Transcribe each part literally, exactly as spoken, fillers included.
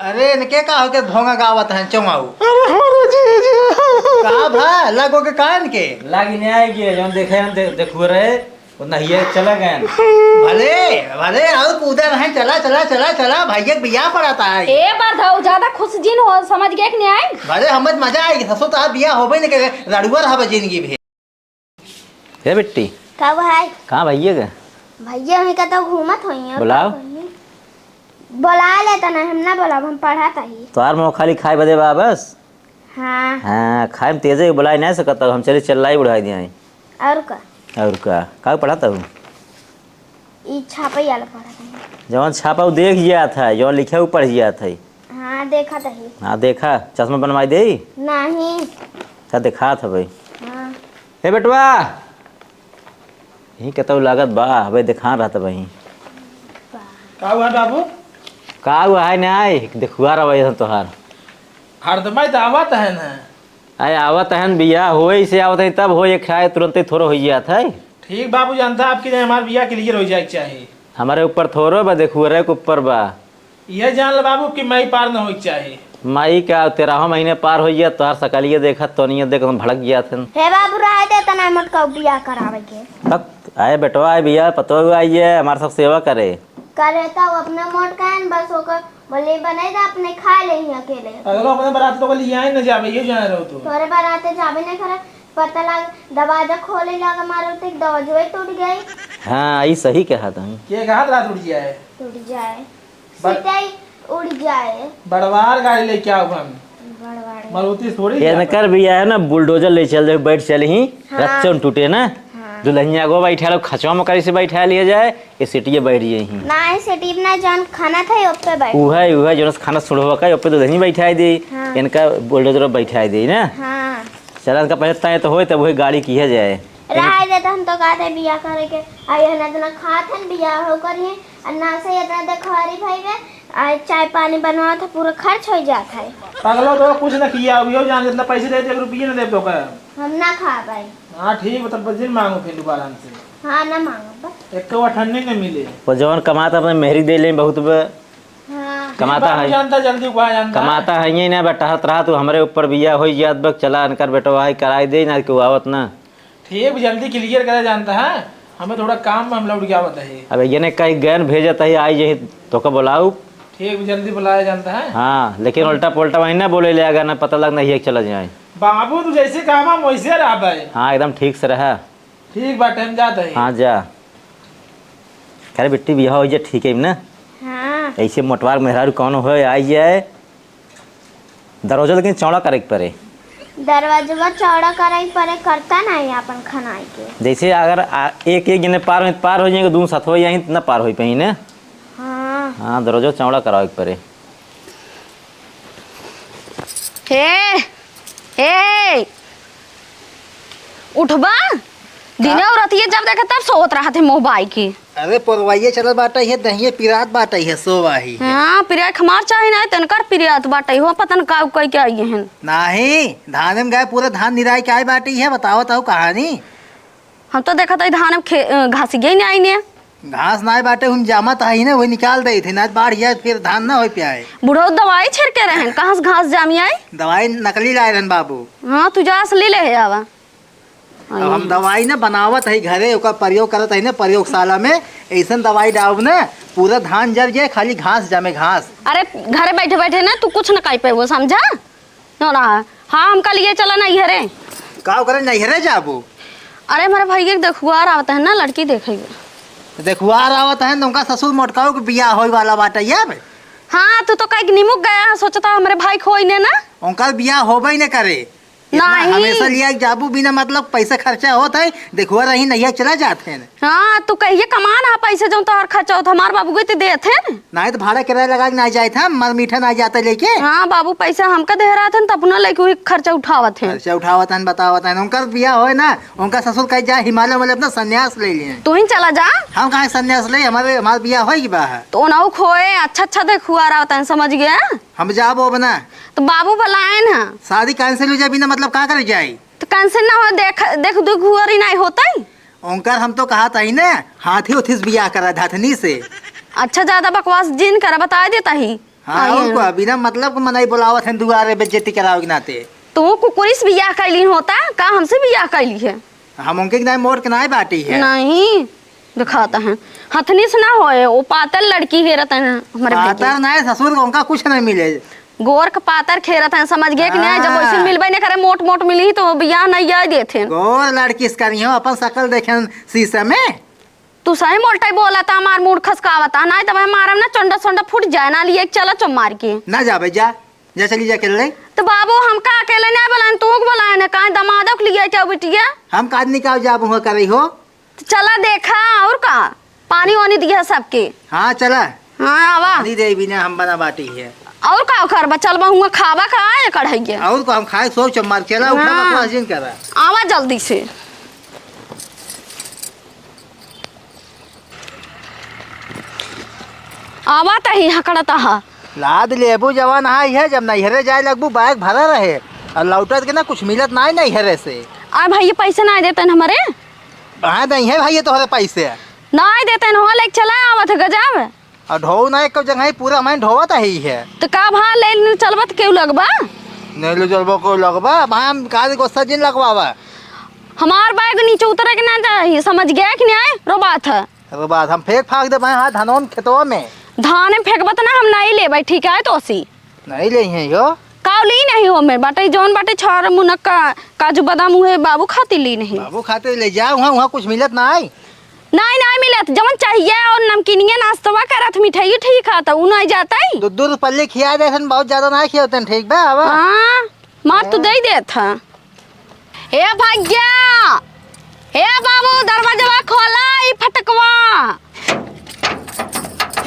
अरे, इनके का होके भोंगा गावत हैं, चौंगाऊ? अरे, हो रे जी, जी। का भा, लगो के का इनके? लागी नहीं आएगी, जौन देखे हम दे-, देखुआ रहे, वो नहिए चला गए। भले, भले, और कूदा नहीं, चला, चला, चला, चला, भैया के बियाह पड़ाता है। ए, बरधऊ, ज्यादा खुश जिन हो, समझ गए कि नहीं आए? भले, हम मजा आएगी, ससुर तो बियाह होबे नहीं करे, रड़ुआ रहबे जिंदगी भर। हे बिट्टी। का भाई? कहाँ भैया के? भैया वहीं का तो घूमत होई हैं, बुलाओ। का करी? बुला लेता ना, हम ना बुलाब, हम पढ़त ही। तोहार मुँह खाली खाए बदे बा बस? हाँ। हाँ, खाए में तेजे बुलाए नहीं सकत, हम चली चिल्लाई उड़ाई दिया। और का? और का? का पढ़त हूँ? ई छापे वाला पढ़त हई। जवन छापा उ देख जात है, जवन लिखे उ पढ़ जात है। हाँ, देखत हई। हाँ, देखा, चश्मा बनवाई देई? नहीं। का देखात हवे? हाँ। हे बेटवा, यही कतौ लागत बा, अबे देखान रहत बही। का हुआ बाबू? का हुआ है ना, देखुआ रहा है तोहार। हरदमाई तो आवत है ना। आए आवत हन, बियाह होए से आवत है, तब हो, एक खाए तुरंते थोड़ो हो जात है। ठीक बाबू, जानता आपकी नहीं, हमार बियाह clear हो जाए के चाही। हमारे ऊपर थोड़ो बा, देखुआ रहे के ऊपर बा। यह जान ले बाबू कि मई पार न होए के चाही। मई का तेरह महीने पार हो गया, तोहार सकलिए देखा, तोनिए देख, हम भड़क गया थे। हे बाबू, रहे दे तना मोटका बियाह करावे के। तक आए बेटवा, आए बियाह, पतोह आई है, हमारे सब सेवा करे। करे तो अपना मोटका है, बस ओकर बोले बनाई दे, अपने खा ले ही अकेले। अगला अपने बारात तो कल यहाँ ही न जावे, ये जान रहो तू। तोरे बारात जावे नहीं करे, पता लग दरवाजा खोले लगा मारो तो एक दरवाजा टूट गई। हाँ, ई सही कहा तुम। के कहा था टूट जाए? टूट जाए। बड़- सिताई उड़ जाए। बड़वार गाड़ी लेके आओ हम। बड़वार। मारुति थोड़ी ये जाता। नकर भी है ना, bulldozer ले चल जाए, बैठ चल ही, हाँ। रच्चन टूटे ना। हाँ। दुल्हनिया को बैठा लो, खचवा में करी से बैठा लिया जाए, ये सीटिए बैठ जाए ही। ना, ये सीटी ना, जौन खाना था, ये ओपे बैठ। उहे, उहे, जौन खाना सुड़वा का, ओपे दुल्हनी बैठा दे, हाँ। इनका bulldozer बैठा दे ना। हाँ। चला, इनका पहले तय तो होए, तब वही गाड़ी किया जाए। रहाई देता, हम तो कहते बियाह करे के, आ ये ना इतना खात हन, बियाह हो करिए, आ ना से इतना देखवारी भई बे, आ चाय पानी बनवावत है, पूरा खर्च हो जात है। पगलो तो कुछ न किया, अभी हो जान, जितना पैसे देते, एक रुपये न देते ओकर। हम ना खा पाए। हाँ, ठीक, मतलब, जिन मांगो फिर दोबारा हमसे। हाँ, ना मांगो बस। एक तो ठंडी न मिले। वो जवन कमाता अपने मेहरी दे ले बहुत बे। हाँ। कमाता बाबू है। जानता जल्दी को आ जानता। कमाता है ये ना बेटा, टहरत रहा तू, हमरे ऊपर बिया होई जात बक, चला अनकर बेटवा है, कराई दे ना, केहू आवत ना। ठीक, जल्दी clear करे जानता है, हमें थोड़ा काम में हम लौट गया होता है। अब ये ने कहीं गैन भेजत है, आई यही तोका बुलाऊ। ठीक, जल्दी बुलाया जानता है। हाँ, लेकिन उल्टा पुल्टा वहीं ना बोले ले, अगर ना पता लग नहीं है, चला जाए। बाबू, तू जैसे कहा हम वैसे रहबे। हाँ, एकदम ठीक से रहा। ठीक बा, टाइम जात है। हाँ, जा। अरे बिट्टी, बियाह हो जाए, ठीक है ना? हाँ। ऐसे मोटवार मेहरारू कौन हो, आ जाए। दरवाजा लेकिन चौड़ा करे के पड़े। दरवाजा चौड़ा करे के पड़े, करता नहीं अपन खनाई के। जैसे अगर आ, एक, एक जने पार में पार हो जाएंगे, दून साथ हो जाएंगे, तो ना पार हो पाई ने। हाँ। हाँ, दरवाजा चौड़ा करावे के पड़े। हे, हे, उठबा? दिने का? और रतिये जब देखे तब सोवत रहत है मुँह बाई के। अरे पोरवाइये चलत बाटे, ये दहिये पिरात बाटे, ये सोवा ही है। हाँ, पिराए खमार चाही ना, तनकर पिरात बाटे, हो पता न का कह के आई हैं। नाही, धान में गए पूरा धान निराई के आए बाटे, ये बतावत हूँ कहानी। हम तो देखत हई धान में खे-, अ, घास गई नहीं आई ने। घास नाय बाटे, हम जामत आई ने, वही निकाल दे थे, ना बाढ़ जाए, फिर धान ना हो पाए। बुढ़ऊ दवाई छिड़के रहन, कहाँ से घास जामी आई? दवाई नकली लाए रहन बाबू। हाँ, तू जा असली ले आवा। अब हम दवाई ना बनावत है घरे, ओकर प्रयोग करत है ना प्रयोगशाला में, ऐसन दवाई डालब ना, पूरा धान जर जाए, खाली घास जामे घास। अरे, घरे बैठे बैठे ना तू कुछ न कर पेबो, समझा? ना, ना। हाँ, हमका लिए चला नैहरे। का ओकरे नैहरे जाबू? अरे, हमारे भैया के देखुआर आवत है ना, लड़की देखे। तो देखुआर आवत है, तो उनका ससुर मोटकाऊ के बियाह होए वाला बाटे अब। हाँ, तू तो कहीं निमुक गया है, सोचता हमरे भाई खोई ने ना। उनका बियाह होबे ही न करे। इतना नहीं। हमेशा लिया के जाबू बिना मतलब पैसा खर्चा होत है, देखुआ रही नैया चला जात है। हाँ, तू कहिए कमान आ पैसे जौन तोहर खर्चा होत, हमार बाबू के ते देत है। नहीं तो भाड़ा किराया लगा के ना जाए था, मर मीठा ना जाता लेके। हाँ, बाबू पैसा हमका दे रहा था, तो अपना लेके वही खर्चा उठावत है। खर्चा उठावत है, बतावत है। उनकर बियाह होए ना, उनका ससुर कह जा हिमालय वाले अपना संन्यास ले लिए। तू ही चला जा। हम कहाँ संन्यास ले, हमारे, हमार बियाह होए की बा है। तो ना खोए, अच्छा, अच्छा देखुआ रहा होता है, समझ गया? हम जाबो अब ना। तो बाबू बुलाए ना। शादी cancel हो जाए बिना मतलब का करे जाए? तो cancel ना हो, देख, देख, दुख हुआरी नहीं होता ही। उनकर हम तो कहा था ही ना, हाथी उथी से बियाह करा धाथनी से। अच्छा, ज्यादा बकवास जिन करा, बता देता ही। हाँ, और का, बिना मतलब के मनई बोलावत हैं दुआरे, बेइज्जती करावे के नाते। तू कुकुरी से बियाह कैली होता, का हमसे बियाह कैली है? हम उनके नाई मोर के नाई बाटी है। नहीं, दिखाता है। हथनी से ना होए, वो पातर लड़की हेरत है हमरे भाई के। पातर नाई, ससुर को उनका कुछ नहीं मिले। गोर के पातर खेरत है, समझ गए कि नहीं? जब हाँ। वैसे मिलबे नहीं करे, मोट मोट मिली तो बियाह नहीं आए देते हैं। गोर लड़की से करी हो, अपन शकल देखे शीशे में। तू सही मोलटाई बोला था, हमार मूड खसकावता, नहीं तो मैं मारम ना, चंडा संडा फूट जाए ना, लिए चला चो मार के। ना जाबे, जा, जा चली जा अकेले। तो बाबू, हमका अकेले नहीं बोलाएन, तू के बोलाएन, काहे दमादो के लिए जाओ बिटिया? हम का आदमी का जाब हुआ करे हो? तो चला देखा, और का? पानी वानी दिया सबके। हाँ, चला। हाँ, आवा। पानी दे बिना हम बना बाटी है। और का करबा? चलबा हुआ खाबा का है कढ़ैया? और का हम खाए सो चम्मार, चला उठा हाँ। बकवास जिन करा। आवा जल्दी से। आवा तही हकड़त हा। लाद लेबू जवान हाई है, जब नैहरे जाए लगबू बैग भरा रहे और लौटत के ना कुछ मिलत ना नैहरे से। आ भाई, ये पैसे ना देते न हमारे। हाँ, नहीं है भाई, ये तोहरे पैसे। ना देते न हो, लेके चला आवत है गजब। और ढो ना एक जगह ही पूरा मैं ढोवत ही है। तो का भा ले लेने चलबत केहू लगबा? नहीं ले चलबो कोई लगबा, भाई हम का गुस्सा जिन लगवावा। हमार बैग नीचे उतरे के ना चाही, समझ गया कि नहीं? रो बात है। रो बात हम फेंक फाक दे भाई, हाँ, धनों खेतवा में। धान में फेंकबत ना हम नहीं लेबै, ठीक है तो सी। नहीं ले हैं यो। काव ली नहीं हो में बाटे, जौन बाटे छार मुनक्का, काजू बादाम उहे बाबू खातिर ली नहीं। बाबू खातिर ले जा, वहाँ, वहाँ कुछ मिलत ना आई। नहीं, नहीं मिलत, जवन चाहिए और नमकीनिया नाश्तवा करत, मिठाई उठाई खात, उ नहीं जाता ही। दो, दो रुपये खिया दे सन, बहुत ज्यादा ना खियावतन, ठीक बा, आवा। हाँ, मार तो हाँ। दे देत हा। ए भैया, ए बाबू, दरवाजवा खोला, ई फटकवा।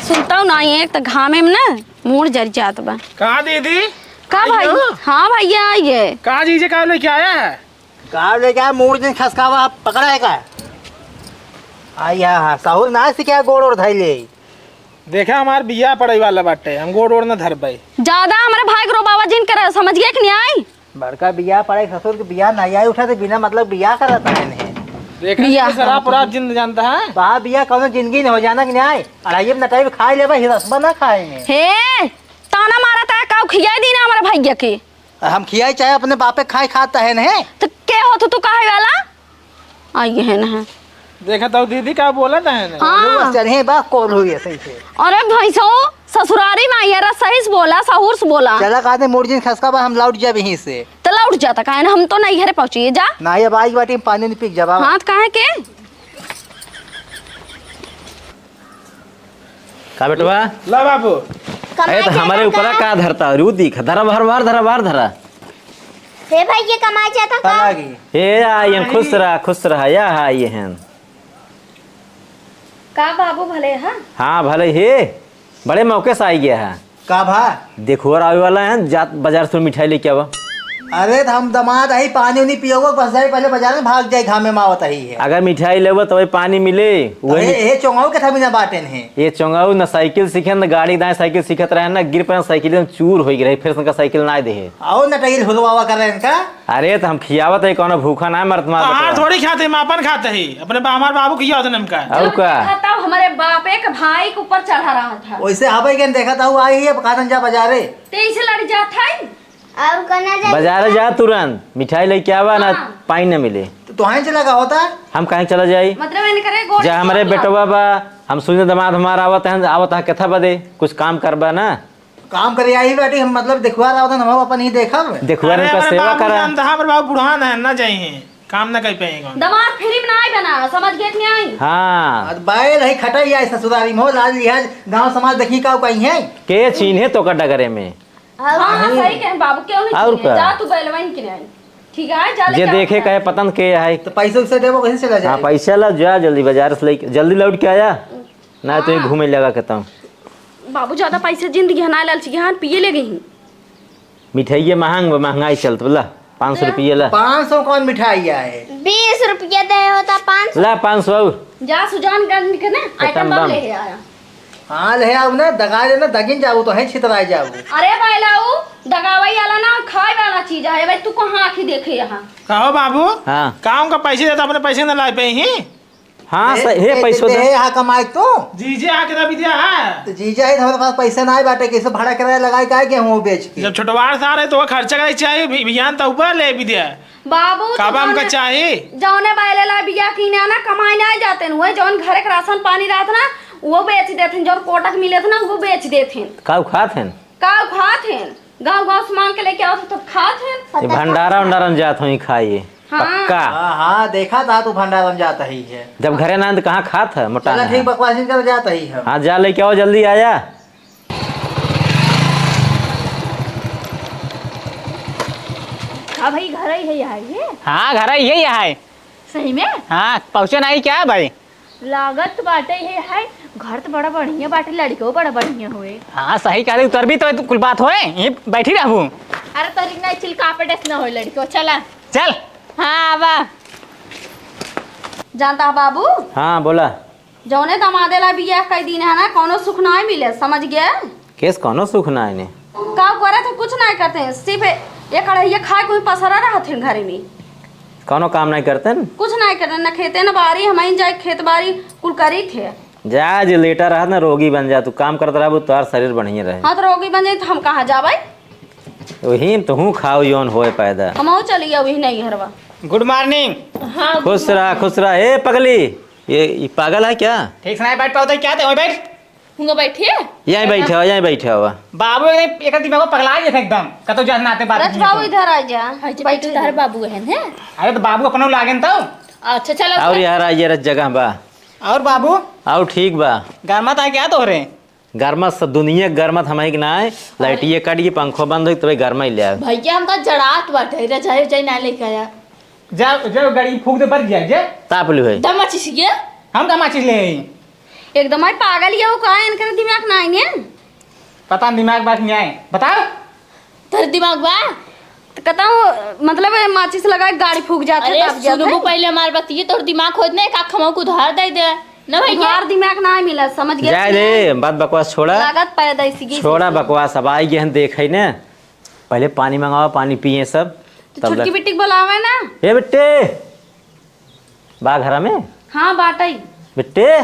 सुनता नहीं, एक तो घामे में ना मूड़ जर जात बा। कहाँ दीदी? का आई भाई? हो? हाँ भैया, आई है। कहाँ जीजे, का लेके आया है? का लेके आया? मूड़ दिन खसकावा पकड़ा है का? आई हा, हा, सहूर ना से क्या गोड़ और धैले? देखा, हमार बियाह पड़े वाला बाटे, हम गोड़ ओड़ न धरबे। ज्यादा हमरे भाई के रोबावा जिन करे, समझ गए कि नहीं आई? बड़का बियाह पड़े, ससुर के बियाह नहीं आई उठा, तो बिना मतलब बियाह करत है ने। देखा, बियाह ये शराब करत उराब है। जिन जानता है? बा बियाह कौनो जिंदगी नहीं हो जाना कि नहीं आई? अढ़ाई में नटाई में खाए लेबा, हिरसबा ना खाए में। हे, ताना मारा ता, काऊ खियाई दी ना हमारे भैया के। हम खियाई चाहे अपने बापे खाए खात है ने। तो के हो तू, तू कहे वाला? आई है ना। देखा तो दीदी का बोला था है ना। हाँ। चढ़े बा कोल हुई है सही से। अरे भैंसो, ससुरारी में आई है, सही से बोला, सहूर से बोला। चला कहते मोड़ जिन खसका बा, हम लौट जाबे यहीं से। तो लौट जाता काहे ना, हम तो नहीं घरे पहुँचिए जा। ना, ये बाइक बाटी में पानी नहीं पी के जाबा। हाँ, तो काहे के? का बेटवा? ला बाबू। अरे, तो हमारे ऊपर का धरता? अरे, वो दिख, धरा, बाहर, बाहर धरा, बाहर धरा। हे भाई, ये कमाई जाता का? लागी। हे, आ, ये खुश रहा, खुश रहा, या, हाँ, ये हैं। का बाबू भले, हाँ? हाँ, भले हे। बड़े मौके से आई गया है। का भा? देखो, और आवे वाला है, जात बाजार से मिठाई लेके आवा। अरे, तो हम दमाद आई, पानी उनी पियोगो, बस जाए, पहले बाजार में भाग जाए, घामे में आवत आई है। अगर मिठाई लेबो, तबे पानी मिले। वही अरे, ए चोंगाऊ के था बिना बाटेन है। ये चोंगाऊ न साइकिल सीखे, न गाड़ी दाएं साइकिल सीखत रहे, न गिर पड़े, साइकिल एकदम चूर हो गई रही, फिर से उनका साइकिल ना दे है। आओ, नटैल हुलवावा कर रहे हैं इनका। अरे, तो हम खियावत है, कौनो भूखा ना मरत मारत हाँ, बा। थोड़ी खाते, हम अपन खाते ही। अपने बा-, हमार बाबू खियावत है हमका। और का? बताओ, हमारे बापे के भाई के ऊपर चढ़ा रहा था। वैसे हवे के देखा था, वो आई है, अब कादन जा बाजारे। तेईस लड़ जात है। और कहना जा बाजारे जा तुरंत, मिठाई लेके आवा ना, हाँ। पानी न मिले। तो तोहाई चला का होता? हम कहीं चला जाई? मतलब, इनकरे गोड़ जा, हमारे छोड़ बेटवा बा, हम सुने दमाद हमारा आवत है, आवत है, कथा बदे, कुछ काम करबा ना? काम करे आई बाटी, हम मतलब देखुआ रहा होता, हम अपन ही देखब। देखुआ अरे, का हमारे सेवा बाबू करा। जानता है, हमारे बाबू बुढ़ान है, ना जाइए, काम ना कर पाएंगे। दमाद फिल्म ना आई बना, समझ गए कि नहीं आई? हाँ। आज बायल है, खटाई आई ससुरारी में हो, लाज लिहाज, गांव समाज देखी का कहीं है। के चीन्हे तो का डगरे में? हाँ, हाँ, सही कहे बाबू, क्यों नहीं और चीन्हे? का? जा तू बैलवाइन के नहीं। ठीक है, जा जे लेके देखे आओ। कहे पतन के है। तो पैसे उसे देबो, कहीं से चला जाए? हाँ, पैसा ला, जा जल्दी बाजार से लेके, जल्दी लौट के आया, ना तो ये हाँ। घूमे लगा कहता हूँ। बाबू, ज्यादा पैसे जिंदगी है ना, लालची के हाथ पिए ले गई। मिठाइये महंग बा, महंगाई चलत बा, ला, पाँच सौ रुपये ला। पाँच सौ कौन मिठाई है? बीस रुपये दे होता, पाँच सौ। ला, पाँच सौ और। जा सुजानगंज के ना, खत्म आइटम बम बम। ले आया। हाँ, ले आओ ना, दगा लेना, दगिन जाऊ तो है, छितराए जाऊ। अरे भाई लाऊ, दगावई वाला ना, खाए वाला चीज है भाई, तू कहाँ आँखी देखे यहाँ? कहो बाबू, हाँ। काम का पैसे देता, अपने पैसे ना ला पे ही। हाँ, ए, स-, हे ए, पैसो ए, दे। ए, यहाँ कमाए तू? जीजे आके दे विद्या है। तो जीजा ही तो हमारे पास पैसा ना आए बाटे, कैसे भाड़ा किराया लगाए का गेहूँ बेच के? जब छोटवार सार है तो वो खर्चा करे चाहिए, भी-, बिहान तो ऊपर ले विद्या। बाबू, तो काबा हमका जौने, चाही? जौने बैले ला बिया कीने ना, कमाई ना जाते न, वही जौन घरे के राशन पानी रहत ना, वो बेच देथिन, जौन कोटक मिलत ना, वो बेच देथिन। का खात हन? का खात हन? गाँव गाँव से मांग के लेके आवत तो खात हन। ये भंडारा उंडारा में जात होई खाई। हाँ। पक्का। हाँ, हाँ, देखा था तू भंडारा में जाता ही है। जब घरे ना तो कहाँ खात है, मोटा चला ना ठीक, है। बकवास नहीं कर, जाता ही है। हाँ, जा लेके आओ, जल्दी आया। का भाई, घर ही है यहाँ ये? हाँ, घर ही है यहाँ है। सही में? हाँ, पहुँचे नहीं क्या भाई? लागत बाटे ये है, घर तो बड़ा बढ़िया बाटे, लड़िको बड़ा बढ़िया होए। हाँ, सही कहले, उतर भी तो कुल बात होए, यहीं बैठी रहबू। अरे तोरी नहीं चिलका पे डस ना होए लड़िको, चला। चल। हाँ, आवा। जानता है बाबू? हाँ, बोला। जौने दमादे ला बियाह कई दिन है ना, कौनो सुख नाहीं मिले, समझ गया? केस कौनो सुख नाहीं ने। का करे थे, कुछ नाहीं करते हैं, सिर्फ एक अढ़ैया खाए कोई पसरा रहत है घर में। कौनो काम नाहीं करते न? कुछ नाहीं करते, न खेते न बारी, हम ही जाए खेत बारी कुल करी थे। जा, जे लेटा रहत ना, रोगी बन जा, तू काम करत रहबू, तोहार शरीर बढ़िया रहे। हाँ, तो रोगी बन जाए तो हम कहाँ जाबे? वही में तोहू खाओ, जौन होए पैदा। हमहू चली गया वही नहीं घरवा। Good morning। हाँ, good morning। खुश रहा, खुश रहा। ए पगली, ये, ये पागल है क्या? ठीक से नहीं बैठ पावत है क्या? ते वहीं बैठ। हुंगा बैठिए। यहीं बैठे हो, यहीं बैठे हो। बाबू एकदम, एक दिमाग में पगला गए थे एकदम। कतो जात नाते बात रच नहीं बाबू होती। इधर आ जा। हाँ जी, बैठ बैठो, जा। तार बाबू है, हैं? अरे तो बाबू अपनो लागेन तो। अच्छा, चलो। और यार, आ ये रच जगह बा। और बाबू? और ठीक बा। गरमा ता क्या तोहरे? गरमा स-, दुनिया के गरमत हमही के ना आए, लाइटिये कट गई, पंखो बंद होई, तबे गरमा ही ले आए। भैया, हमका जड़ात बाटे, रजाई उजाई ना लेके आया। जा, जा, गाड़ी फूंक दे, बर गया, जा। ताप ली भाई। दम माचिस ये? हम दम माचिस ले आई। एकदम ही पागल ये हो का, इनकर दिमाग ना आइने? पता नहीं दिमाग बात नहीं आए, बताओ। तोर दिमाग बा? त कतहु, मतलब, माचिस लगाए गाड़ी फूक जात है, अरे, ताप जात सुनबू है। पहले हमार बात, ये तोर दिमाग होत नहीं, का खमऊ को उधार दे दे। ना भाई, उधार दिमाग ना मिला, समझ गया जाए कि दे, नहीं? बात बकवास छोड़ा। लागत पैदा इसी की छोड़ा इसी। बकवास, अब आई गए हैं, देखे ने। पहले पानी मंगावा, पानी पिए सब, तो तब छोटकी लग- बिट्टी के बुलावे ना। ए बिट्टी, बा घरा में? हाँ, बाटई। बिट्टे?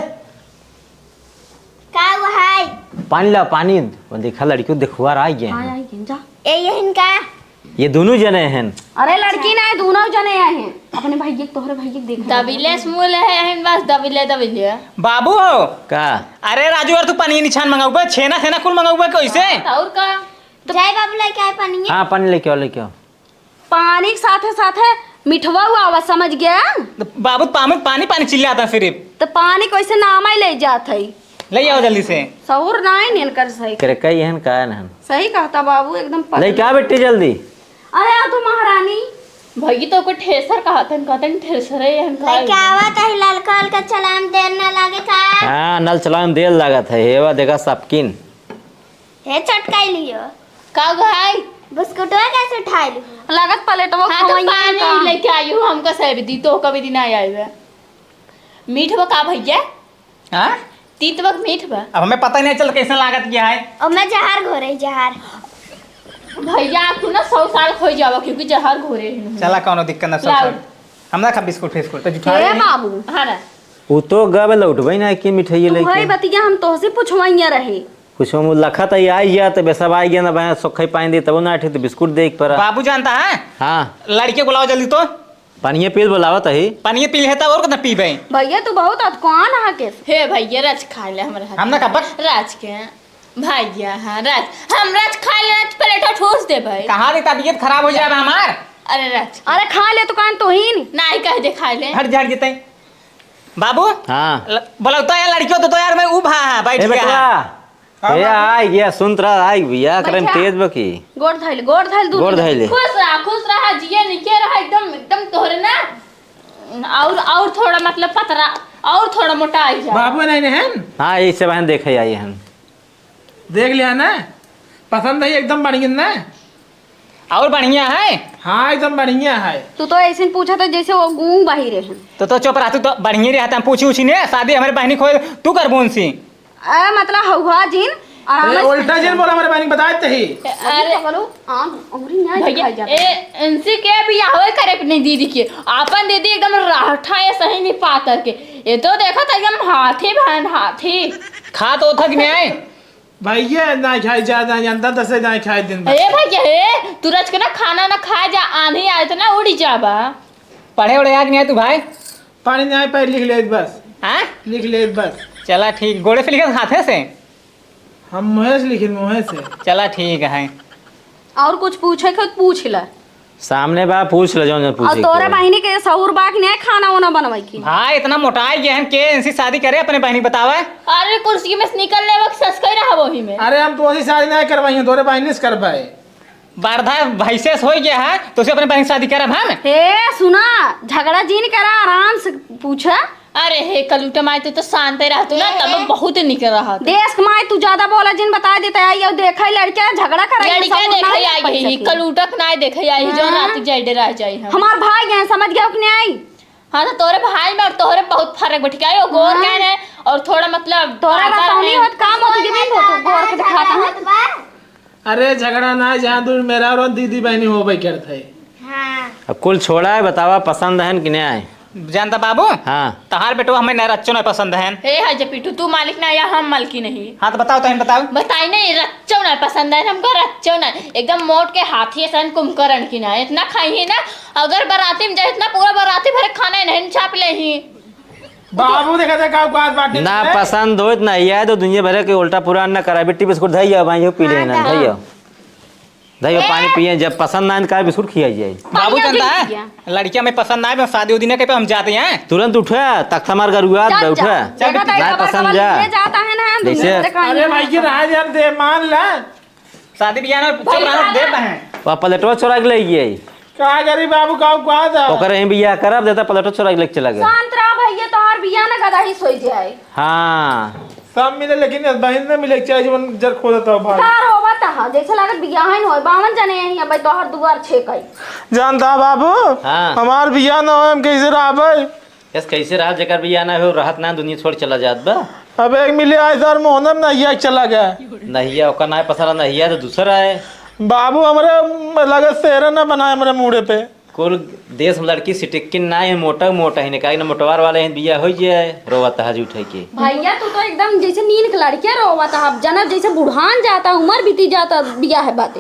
का हुआ है? पानी लाओ, पानी। वो देखा, लड़कियों देखुआ रहा है ये। हाँ, आई गेन, जा। ए, ये इनका? ये दोनों जने हैं। अरे, लड़की ना है, दोनों जने हैं। अपने भैया के, तोहरे भैया के देख। दबिले समूल है, हैं बस, दबिले, दबिले। बाबू हो। का? अरे राजू, और तू पानी निछान मंगाऊ बे, छेना, छेना कुल मंगाऊ बे, कैसे? हाँ, और का? तो जाए बाबू, लेके आए पानी। हाँ, पानी लेके आओ, लेके आओ। पानी के साथे साथे मिठवा हुआ आवा, समझ गया? तो बाबू, पानी, पानी, पानी चिल्लाता सिर्फ। तो पानी कैसे नाम ही ले जात है? ले आओ जल्दी से। सहूर ना है नियन कर सही। करे कई हन, का हन? सही कहता बाबू, एकदम पगले। ले क्या बेटी जल्दी? अरे आ तू महारानी। भई तो को ठेसर कहतन, कहतन ठेसर है, हन का लेके एकदम। आवत है, ललका हल्का चलान देर ना लागे का? हाँ, नल चलान देर लागत है, हेवा देखा सबकिन। हे चटकाई लियो। का भाई? बिस्कुटवा कैसे उठाई लियो? लागत प्लेटवा हाँ, तो खवइया पानी का। लेके आई हूँ, हमका सब दी, तो कभी दिन आई आई बे। मीठ बा का भैया? हाँ? तीत बा कि मीठ बा? अब हमें पता ही नहीं चल कैसे लागत क्या है। अब मैं जहर घोरे, जहर। भैया, आप तू ना सौ साल खो जावा, क्योंकि जहर घोरे हैं। चला, कौनो दिक्कत ना, सौ लाओ। साल। हम ना खा बिस्कुट फिस्कुट, तो जुठा हे रहे हैं। बाबू। हाँ ना। उ तो गब लौटबे ना कि मिठाई तू लेके। है बतिया, हम तोहसे पूछवाइया रहे। कुछ हम लखत है, आई गया, तबे सब आई गया ना, बहन, सोखे पानी दे, तब ना ठीक, तो बिस्कुट दे एक पर। बाबू जानता है? हाँ। लड़के बुलाओ जल्दी तो। पानिये पील बुलावत है। पानिये पील है, तब और कितना पीबे? भैया, तू बहुत अतकवान है के। हे भैया, रच खा ले हमारे हाथ हम ना में। कब? रच के। भैया, हाँ, रच। हम रच खा ले, रच प्लेट ठूस दे भाई। कहाँ रे, तबीयत खराब हो जाए हमार। अरे रच। अरे खा ले, तू कान तो ही नहीं। नहीं कह दे खा ले। हट जा, हट जेते। बाबू। हाँ। ल-, बुलाओ तो यार, लड़कियों तो, तो यार, मैं उभा है, बैठ ए गया बेटवा। है। हाँ, ए, बाबू। आइ गया, सुनत रहा, आइ गया, करे में बैठा। तेज बकी। गोड़ धइल, गोड़ धइल, दूध गोड़ धइल। धइल। खुश रहा, खुश रहा, जिए निके रहा, एकदम, एकदम तोहरे ना, और, और थोड़ा, मतलब, पतरा, और थोड़ा मोटा आई जा। बाबू नहीं, नहीं है? हाँ, ऐसे बहन देखे आई हन। देख लिया ना, पसंद है एकदम बढ़िया ना। और बढ़िया है? हाँ, एकदम बढ़िया है। तू तो ऐसे पूछा था जैसे वो गूंग बाहिर है। तो, तो चुप रह, तू तो बढ़िया रहता, हम पूछी उछी ने, शादी हमारे बहनी खोए, तू कर बोन सी। ए, मतलब हौहा जिन, आराम ए, से उल्टा जिन बोला, हमरे बहिनी बताए तही। अरे, अरे, पगलो, आम, अंगुरी ना भैया, दिखाई जाता। ए, इनसे के बियाह होए करे अपनी दीदी के? आपन दीदी एकदम राठा है, सही नहीं पातर के। ये तो देखा था एकदम हाथी बहन, हाथी। खा तो थक नहीं आए। भैया, ना खाई जा, ना जानता, दसे ना खाई दिन भर। ए भैया, ए, तू रच के ना खाना ना खाए जा, आंधी आए तो ना उड़ी जाबा। पढ़े उड़े आज नहीं आए तू भाई? पानी नहीं आए, पहले लिख ले बस। हाँ? लिख ले बस। चला ठीक, गोड़े से लिखे हाथे से? हम मुँहे से लिखिन, मुँहे से। चला ठीक है। और कुछ पूछे के हो तो पूछ ले। सामने बा, पूछ ले जौन जौन और पूछे के तोरे हो। बहिनी के सहूर बा कि नहीं खाना वाना बनवाई की? भाई इतना मोटाई गया है के इनसे शादी करे अपने बहिनी बतावे? अरे कुर्सी में से निकल ले वक्त सस कही रहा वही में। अरे हम तो ऐसी शादी नहीं करवाई है, तोरे बहिनी से करवाए। बरधा भैंसे से होई गया है, तो उसे अपने बहन से शादी करब हम? हे, सुना, झगड़ा जिन करा, आराम से पूछा। अरे हे कलूटा माई, तू तो शांत ही रहतू ना, ए, तब ए। बहुत निक रहत। देश के माई, तू ज्यादा बोला जिन, बता देता है, ये देखा ही लड़के झगड़ा करा, ये लड़का सब देखे उठाए आई पैसा ही, के। कलूटा के नाई देखे आई, जो हाँ। रात जाए डरा जाए हम। हमार भाई है, समझ गया कि नहीं आई? हाँ, तो तोरे भाई में और तोरे बहुत फर्क बैठ गया, वो गोर हाँ। कहने और थोड़ा मतलब तोरा आकार रतौनी है। होत काम होत के भी तो गोर के दिखाता है। अरे झगड़ा ना, जहाँ दूर मेरा और दीदी बहनी होबे करत है। हाँ। अब कुल छोड़ा है, बतावा पसंद है कि नहीं आए? जानता बाबू? हाँ। तहार बेटवा हमें नहीं रच्चो नहीं पसंद है। हे है जे पिटू, तू मालिक ना या हम मालकी नहीं। हाँ तो बताओ, तहन बताओ। बताई नहीं, रच्चो नहीं पसंद है हमको, रच्चो नहीं। एकदम मोट के हाथी सन कुंभकर्ण की ना, इतना खाई ही ना। अगर बाराती में जाए इतना पूरा बाराती भरे खाना ही नहीं छाप ले ही। बाबू देखा था का बात बाटे ना रे। पसंद होत ना, ये तो दुनिया भर के उल्टा पुरान ना करा, बिट्टी बिस्कुट धइया भाई, यो पी लेना, हाँ, धइया। धइया ए! पानी पिए, जब पसंद ना आए, का बिस्कुट खिया जाए? बाबू पानी जानता अभी है, पिया। लड़कियां में पसंद ना आए, शादी उदी ना कहीं पे हम जाते हैं। तुरंत उठा, तख्ता मार गरुआ, जा, उठा। जा। देखा था, ना बाबा पसंद का जा। ले जाता है ना, जैसे दुनिया भर का अरे नहीं भाई, ये रहा यार, दे मान ला। शादी बियाह ना, चुप रहो, देत हैं। वा प्लेटवा चोरा के ले गई। का करी बाबू, का, का था? ओकर यहीं बियाह करब, देता प्लेटवा चोरा के लेके चला गया। शांत रहा भैया, तोहार बियाह ना गदही सोई जाए। हाँ। सब मिले, लेकिन इस बहिन ने मिले के चाहे, जीवन जर खो देता हो भाई। तार होवा तहा, जैसे लागत बियाह ही न होए, बावन जने यहीं अब तोहार दुआर छेकई। जानता बाबू, हाँ। हमार बियाह ना होए, हम कैसे रहबे? यस, कैसे रहा, जेकर बियाह ना हो, रहत ना, दुनिया छोड़ चला जात बा। अब एक मिले आए सर मोहनम ना, ये चला गया। नहिया, ओकर ना पसंद, नहिया तो दूसरा है। बाबू, हमरे लगे सेहरा ना बनाए हमरे मूड़े पे। कुल देश में लड़की सिटिक्किन ना है, मोटा मोटा ही निकाल, ना मोटवार वाले हैं, बिया हो जाए, रोवत है झूठे के। भैया, तू तो एकदम जैसे नीन के लड़किया रोवत है, अब जना जैसे बुढ़ान जाता, उम्र बीती जाता, बिया है बात।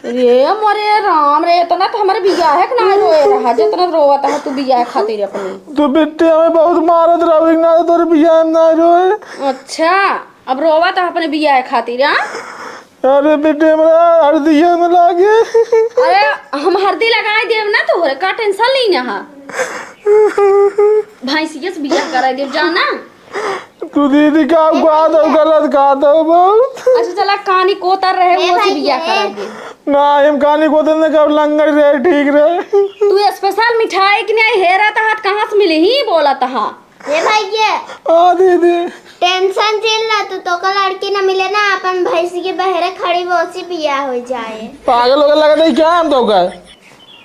रे मोरे राम रे, इतना तो हमरे बियाह के ना रोए रहा, जितना रोवत है तू बियाह खातिर अपनी। तू बिट्टी हमें बहुत मारत रही ना, तोरे बियाह में ना रोए। अच्छा, अब रोवत है अपने बियाह खातिर, हाँ? अरे बिट्टी, हमरा हरदिया में लागे। अरे, हम हरदी लगाई देब ना तोहरे, का tension ली ना हा? भैंसिया से बियाह कराई देब, जा ना। तू दीदी का, का दो, गलत का दो बहुत। अच्छा चला, कानी कोतर रहे, ए वो से भाई, बियाह ए। करा दे। ना, हम कानी कोतर ने कब लंगड़ रहे, ठीक रहे। तू special मिठाई के नहीं हेरा तहात कहाँ से मिले ही बोला तहा। ए भाई, ये हाँ दीदी। Tension जिन ला तू, तो का लड़की ना मिले ना, अपन भैंस के बहरे खड़ी वो से बियाह हो जाए। पागल होके लगा नहीं क्या हम तो का?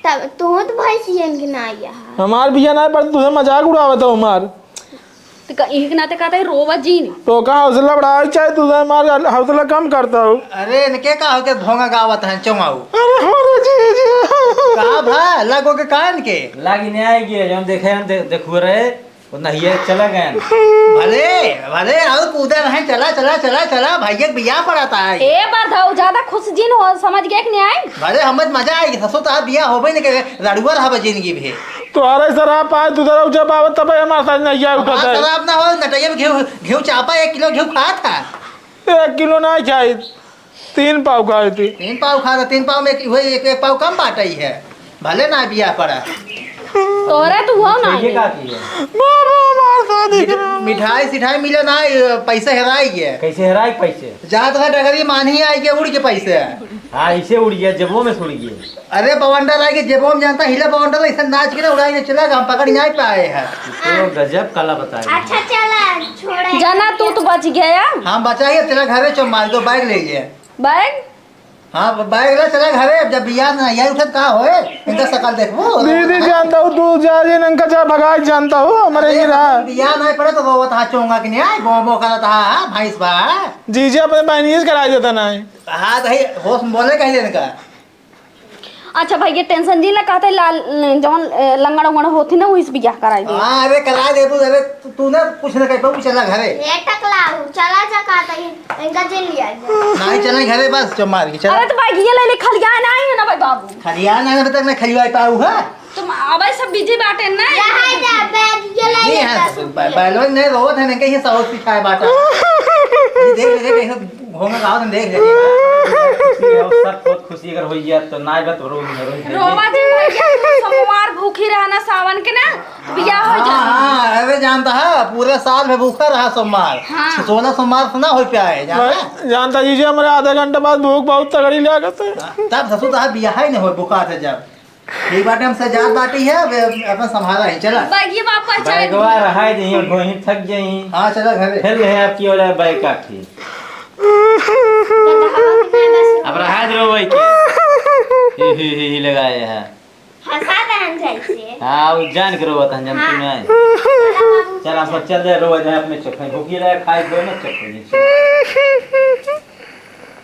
तब तू तो भैंसियन के ना आया है। हमार बिया ना, पर तुझे मजाक उड़ावत हो हमार। तो का, इही के नाते कहता है, रोवा जीन। तो का हौसला बढ़ावे चाहे, तुझे हमार हौसला कम करता हो। अरे, इनके का होके भोंगा गावत हैं, चौंगाऊ। अरे, हमारे जी, जी। का भा, लगो के का इनके? लागी नहीं आएगी, हम देखे, हम दे-, देखुए रहे, वो नहीं है, चला गया। भले, भले, और कूदा नहीं, चला, चला, चला, चला, भैया के बियाह पड़ाता है। ए, बरधऊ, ज्यादा खुश जिन हो, समझ गए कि नहीं आए? भले, हम मजा आएगी, ससुर तो बियाह होबे नहीं करे, रड़ुआ रहबे जिंदगी भर। तोहरे शराब पाए, तू जरा ऊंचा पावत, तब हमारे साथ नहीं आए उठा हमार था। शराब ना हो, नटैया में घिउ, घिउ चापा, एक किलो घिउ खात है। एक किलो ना खाई, तीन पाव खाए थी। तीन पाव खात है, तीन पाव में एक, वही एक, एक पाव कम बाटई है, भले ना बिया पड़ा। तोहरे तो हुआ ना ये है। का की है? बाबा, हमारे साथ ही मिठ-, करो। मिठाई सिठाई मिले ना, ये पैसे हेराई गए। कैसे हेराई पैसे? जात रहा डगरी मानही आई के उड़ के पैसे। हाँ, ऐसे उड़ गया, जेबो में से उड़ गया। अरे बवंडर आई के जेबो में जानता, हिले बवंडर ऐसे नाच के ना उड़ाई ने चला गया, हम पकड़ नहीं पाए हैं। तो गजब कला बताए। अच्छा चला, छोड़े। जाना तू तो बच गया। हम बचा गया, तेरा घर में चो मार दो, बैग ले गया। बैग? हाँ, ब-, बैग ले चला घरे, अब जब बियाह ना आई उठत का होए, इनका शकल देखबू। दीदी जानता हूँ, तू जा जे नंका जा भगाई जानता हूँ, हमारे अरे, ही रहा। बियाह ना पड़े तो रोवत हा चोंगा कि नहीं आई, बो बो करत हा, हाँ, भैंस बा। जीजी अपने बहनिए से कराई देता ना है। हाँ, तो ही होश में बोले कहीं इनका। अच्छा भैया, टेंशन जी ना कहते लाल, जौन, ए, लंगड़ उंगड़ होती ना, वही से बियाह कराई दे। हाँ, अरे करा देबू, अरे तू, तू ना कुछ ना कह पाऊ, चला घरे। ए टकला, चला जा कहता है, इनका जिन लिया जा। नहीं, चला घरे बस, चुप मार के, चला। अरे तो बैगिया ले ले, खलिया ना आई है ना भाई बाबू। खलिया ना, अभी तक ना खलिया पाऊ है। तुम अबे सब बिजी बाटे ना। यहाँ जा, बैगिया ले जी ले हाँ, बस। बै-, बैलोन नहीं रोवत है, नहीं कहीं साहौस पिछाए बाटा। ये देख ले, कहीं घूमे गाँव में देख ले। खुशी हो, सब बहुत खुशी अगर होई है तो ना बत रो, रो। रोवा जी भैया, तू सोमवार भूखी रहना सावन के ना, बियाह हो हाँ, जाए। हाँ, अरे जानता है, पूरे साल में भूखा रहा सोमवार। हाँ। सोलह सोमवार से ना हो पाए, जानता है? मैं जानता जीजी, हमारे आधा घंटा बाद भूख बहुत तगड़ी लागत है। हाँ, तब ससुर तो बियाह ही नहीं हो, बुखार से जब। ठीक बाटे, हमसे जात बाटी है, अब अपन संभाला ही, चला। बैगिया वापस चल। बैगवा रहाई दे, ढोही थक जाई। हाँ, चला घरे। फिर ले आपकी ओला बैग काटी। अब रहा दे रो भाई के। ही, ही, ही, ही लगाए हैं। हंसा दहन जैसे। हाँ, वो जान के रोवत हन, जानती हाँ। नहीं। चला बाबू। चला, हम सब चल जाए, रोवा जाए अपने चुप है। भूखी रहे, खाए दो ना, चुप हो जाए।